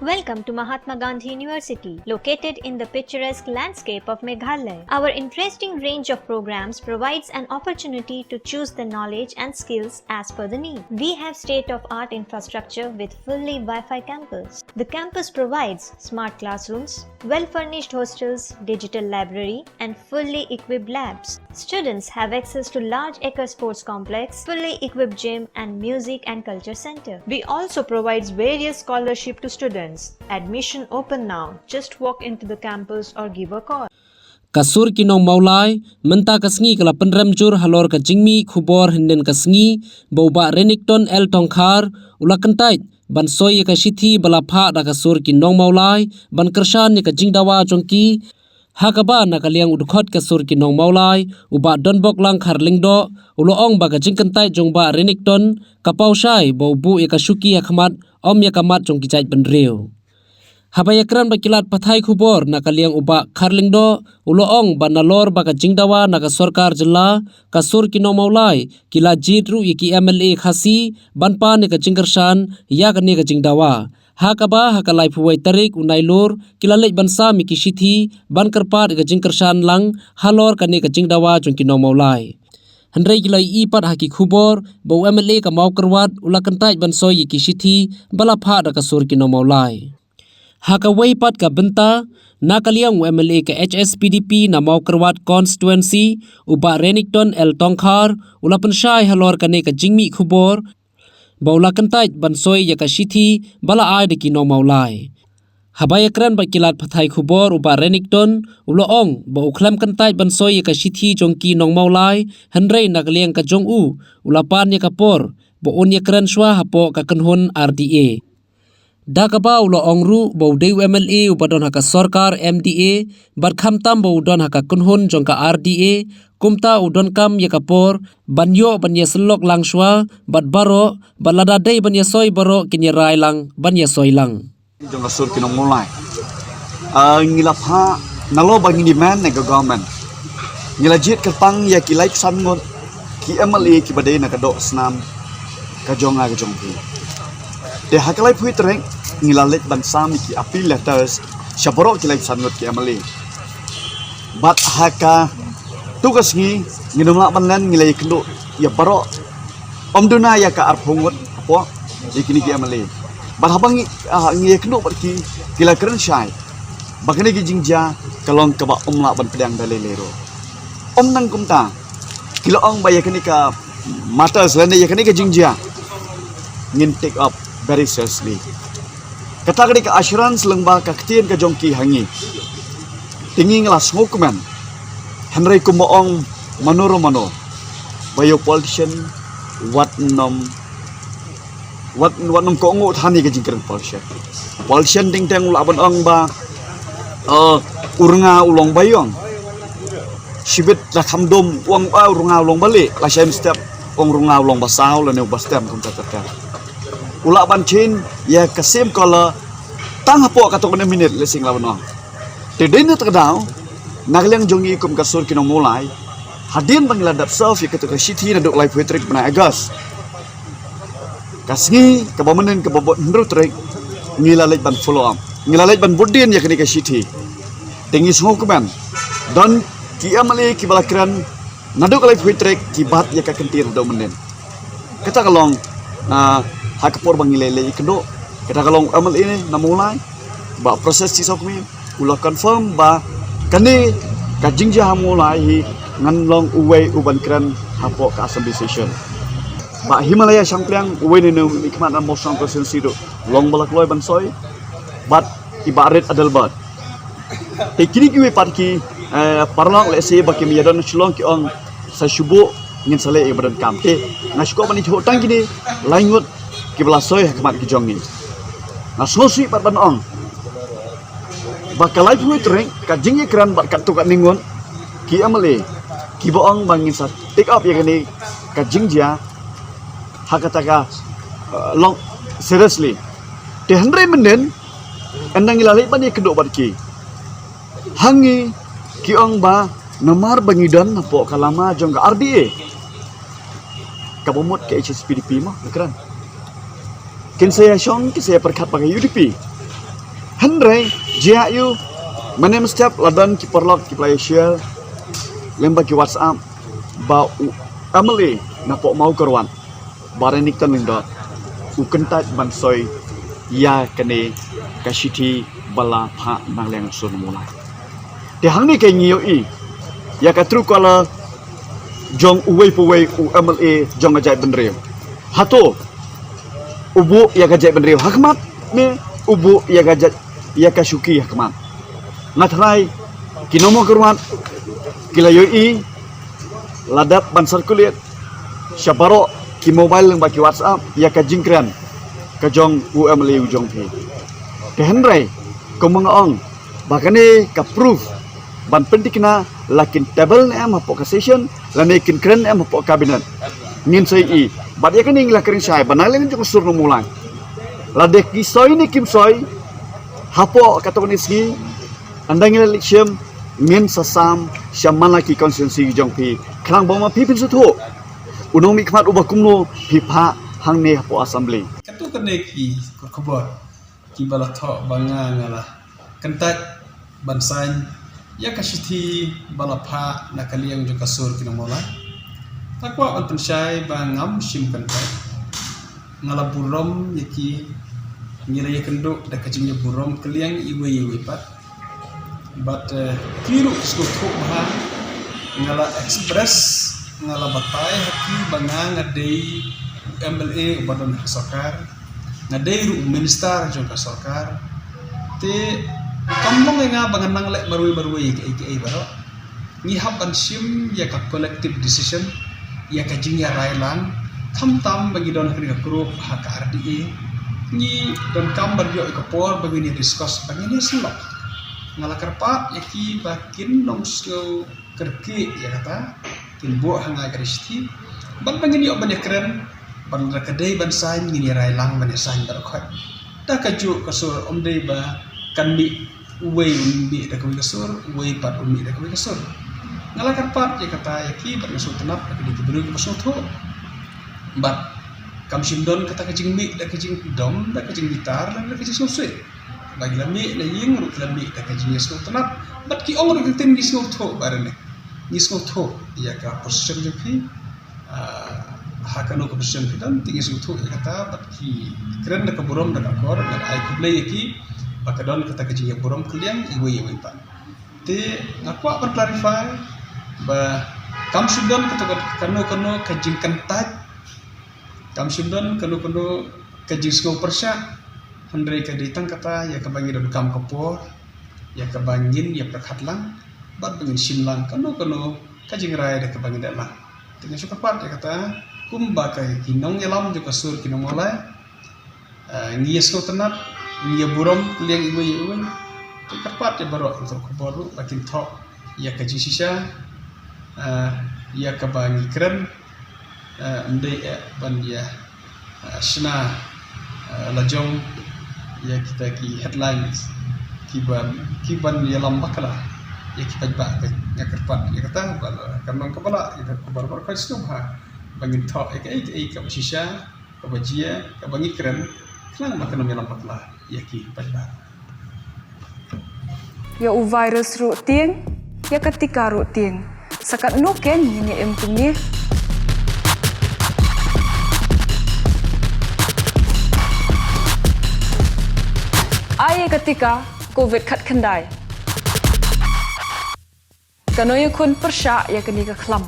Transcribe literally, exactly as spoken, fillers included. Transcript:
Welcome to Mahatma Gandhi University, located in the picturesque landscape of Meghalaya. Our interesting range of programs provides an opportunity to choose the knowledge and skills as per the need. We have state-of-art infrastructure with fully Wi-Fi campus. The campus provides smart classrooms, well-furnished hostels, digital library, and fully equipped labs. Students have access to large acre sports complex, fully equipped gym, and music and culture center. We also provides various scholarship to students. Admission open now. Just walk into the campus or give a call. Ka sur ki nong Mawlai, mynta ka sngi ka la pynrem jur halor ka jingmih khubor hynnin ka sngi, ba u Bah Renikton L Tongkhar, u la kyntait ban soi ïa ka shithi ba la phah da ka sur ki nong Mawlai ban kyrshan ïa ka jingdawa jong ki, ha kaba na ka liang u dkhot ka sur ki nong Mawlai, u Bah Donboklang Kharlyngdoh, u la ong ba ka jingkyntait jong Bah Renikton ka paw shai ba u buh ïa ka shuki ha khmat, ym ïa ka mat jong ki jaitbynriew. Haba ïakren bad ki lad pathai khubor na ka liang u Bah Kharlyngdoh, u la ong ba nalor ba ka jingdawa na ka sorkar jylla, ka sur ki nong Mawlai ki la jied ruh ïa ki M L A Khasi ban pan ïa ka jingkyrshan ïa kane ka jingdawa. Ha kaba ha ka laiphew wei tarik u Nailur ki la leit ban sam ïa ki shithi ban kyrpad ïa ka jingkyrshan lang halor kane ka jingdawa jong ki nong Mawlai. Hynrei ki la ïohi pat ha ki khubor ba u M L A ka Mawkyrwat u la kyntait ban soi ïa ki shithi ba la phah da ka sur ki nong Mawlai. Ha kawei pat ka bynta, na ka liang u M L A ka H S P D P na Mawkyrwat constituency, u Bah Renikton L Tongkhar, u la pynshai halor kane ka jingmih khubor ba u la kyntait ban soi ïa ka shithi ba la ai da ki nong Mawlai. Haba ïakren bad ki lad pathai khubor u Bah Renikton, u la ong ba u khlem kyntait ban soi ïa ka shithi jong ki nong Mawlai, hynrei na ka liang ka jong u, u la pan ïa ka por ba un ïakren shuwa hapoh ka kynhun R D A. Da kaba u la ong ruh ba u dei u M L A uba don ha ka sorkar M D A, bad khamtam ba u don ha ka kynhun jong ka R D A, kumta u donkam ïa ka por ban ïoh ban ïasyllok lang shuwa bad baroh, bad lada dei ban ïasoi baroh kin ïarai lang ban ïasoi lang. Jong ka sur ki nong Mawlai. Ah, ngi la phah nalor ba ngi demand na ka government. Ngi la jied kyrpang ïa ki laiphew san ngut ki M L A kiba dei na ka doh snam ka jong nga ka jong phi. Te ha ka laiphew tarik ngi la leit ban sam ïa ki appeal letters sha baroh ki laiphew san ngut ki M L A. Bad ha katu ka sngi ngin ym lah ban len, ngi la ïakynduh ïa baroh. Ym duna ïa ka arphew ngut hapoh ïa kine ki M L A. Bad haba ngi, ah, ngi ïakynduh bad ki, ki la kren shai ba kane ka jingjia ka long kaba ym lah ban pdiang da lei lei ruh. Ym nang kumta, ki la ong ba ïa kane ka matters lane ïa kane ka jingjia ngin take up very seriously. Kata ka dei ka assurance lyngba ka ktien ka jong ki ha ngi. Te ngi ngi la sngewkmen. Hynrei kumba ong mano re mano, ba ïa u politician wat nym, wat, wat nym kohnguh than ïa ka jingkren politician. Politician teng teng u lah ban ong ba, eh, u rnga u long ba ïong. Shibit la kham dum u ong, ah, u rnga u long ba lieh, la shai mynstep u ong u rnga u long ba saw lane u ba stem kumta ter ter. U lah ban change ïa ka same colour tang hapoh katto katne minit, lehse ngi lah ban ong. Te dei na kata ka daw, na ka liang jong ngi kum ka sur ki nong Mawlai, hadien ba ngi la dep serve ïa kata ka shithi naduh laiphew tarik bnai August, ka sngi kaba mynnin kaba bud hynriew tarik ngi la leit ban follow up, ngi la leit ban bud dien ïa kane ka shithi. Te ngi sngewkmen, don ki M L A kiba la kren naduh ka laiphew tarik ki bat ïa ka kyntien haduh mynnin. Kata ka long, ah, ha ka por ba ngi leit leit ïakynduh, kata ka long M L A na Mawlai, Bah Precious Tynsong Khmih, u la confirm ba kane ka jingjia ha Mawlai hi ngan long uwei u ban kren hapoh ka assembly session. Bah Himalaya Shangpliang, uwei na ki nongmihkhmat na Mawsynram constituency ruh long ba la kloi ban soi, bad i Bah Rit Adelbert. Te kine kiwei pat ki, eh, paralok lehse ba kim ïadon Shillong ki ong sa shu buh ngin sa leh ïa ba donkam. Te nga shu kwah ban ïathuh tang kine lai ngut kiba la soi ha khmat ki jong ngi. Nga sngewsih pat ban ong ba ka laiphew tarik ka jingïakren bad katto katne ngut ki M L A kiba ong ba ngin sa take up ïa kane ka jingjia ha kata ka, eh, long seriously. Te hynrei mynnin ynda ngi la leit ban ïakynduh bad ki, ha ngi ki ong ba namar ba ngi don hapoh ka lama jong ka R D A, kaba mut ka H S P D P mo, nga kren. Kin sa ïashong, kin sa ïapyrkhat bad ka U D P. Hynrei jia ïu mynne mynstep la don ki paralok ki plie share lem bad ki WhatsApp ba u M L A na pok Mawkyrwat Bah Renikton Lyngdoh u kyntait ban soi ïa kane ka shithi ba la phah na liang Sur Nongmawlai. Te hangne ka ngi ïohi ïa ka true colour jong uwei pa uwei u M L A jong ka jaitbynriew. Hato u buh ïa ka jaitbynriew ha khmat ne u buh ïa ka jait ïa ka shuki ha khmat? Nga tharai ki nongmawkyrwat ki la ïohi la dep ban circulate sha baroh ki mobile lyngba ki WhatsApp ïa ka jingkren ka jong u M L A u jong phi. Te hynrei kumba nga ong ba kane ka proof ban pynthikna la kin table ne em hapoh ka session lane kin kren ne em hapoh cabinet. Ngin sa ïohi bad ïa kane ngi la kren shai ba na liang jong Sur Nongmawlai lada ki soi ne kim soi hapoh katto katne sngi, ynda ngi la leit shim ngin sa sam sha man la ki constituency jong phi khnang ba ma phi phin sngewthuh u nongmihkhmat uba kumno phi phah hangne hapoh assembly. Katto katne ki khubor kiba la thoh ba nga nga la kyntait ban sign ïa ka shithi ba la phah na ka liang jong ka Sur ki Nongmawlai. Nga kwah ban pynshai ba ngam shim kyntait. Nga la burom ïa ki, ngi la ïakynduh da ka jingïaburom kylliang iwei iwei pat. Bad, eh, ki ruh ki sngewthuh bha, nga la express, nga la batai ha ki ba nga nga dei u M L A uba don ha ka sorkar, nga dei ruh u minister jong ka sorkar. Te kam long ïa nga ba ngan nang leh marwei marwei kaei kaei baroh. Ngi hap ban shim ïa ka collective decision, ïa ka jingïarai lang, khamtam ba ngi don ha kane ka group ha ka R D A. Ngi donkam ban ïoh ïa ka por ba ngin ïa discuss, ba ngin ïa sngewlok. Nga la kyrpad ïa ki ba kin nym sngew kyrkieh ïa kata, kin buh ha nga ka shithi. Bad ba ngin ïoh ban ïakren, bad lada ka dei ban sign ngin ïarai lang ban ïa sign baroh khoit. Da kajuh ka Sur ym dei ba kan mih uwei un mih da kawei ka Sur, uwei pat un mih da kawei ka Sur. Nga la kyrpad ïa kata ïa ki bad nga sngewtynnat ba ki dei ki briew kiba sngewthuh. Bad kam shym don kata ka jingmih da ka jingdom, da ka jingbitar, da ka jingsngewsih. Ba ki la mih na ïing ruh ki la mih da ka jingïasngewtynnat. Bad ki ong ruh ki ktien ngi sngewthuh ba rene. Ngi sngewthuh ïa ka position jong phi. Ah, ha kano ka position phi don, te ngi sngewthuh ïa kata, bad ki kren da ka burom da ka akor, bad ai khublei ïa ki ba ka don kata ka jingïaburom kylliang iwei iwei pat. Te nga kwah ban clarify ba kam shym don kata ka, kano kano ka jingkyntait, kam shym don kano kano ka jingsngew pyrshah, hynrei ka dei tang kata ïa kaba ngi donkam ka por, ïa kaba ngin ïa pyrkhat lang, bad ba ngin shim lang kano kano ka jingrai da kaba ngin leh lang. Te nga shu kyrpad ïa kata, kumba ka ki nongïalam jong ka Sur ki Nongmawlai, eh, ngi ïa sngewtynnat, ngi ïa burom kylliang iwei ïa iwei. Te kyrpad ïa baroh ki nongthoh khubor ruh ba kin thoh ïa ka jingshisha, eh, ïa kaba ngi kren, eh, ym dei eh ban ïa, eh, shna, eh, lajong ïa kita ki headlines kiban, kiban ïalam bakla ïa ki paidbah. Te nga kyrpad ïa kata ba kan long kaba lah ïa ka khubor baroh khoit sngewbha ba ngin thoh ïa kaei kaei kaba shisha, kaba jia, kaba ngi kren khnang ba kan ym ïalam bakla ïa ki paidbah. Ïa u virus ruh tieng, ïa ka tika ruh tieng. Sa katno ken ngin ïa im kumne? Ai ïa ka tika covid khatkhyndai. Kano ïa khun pyrshah ïa kane ka khlam?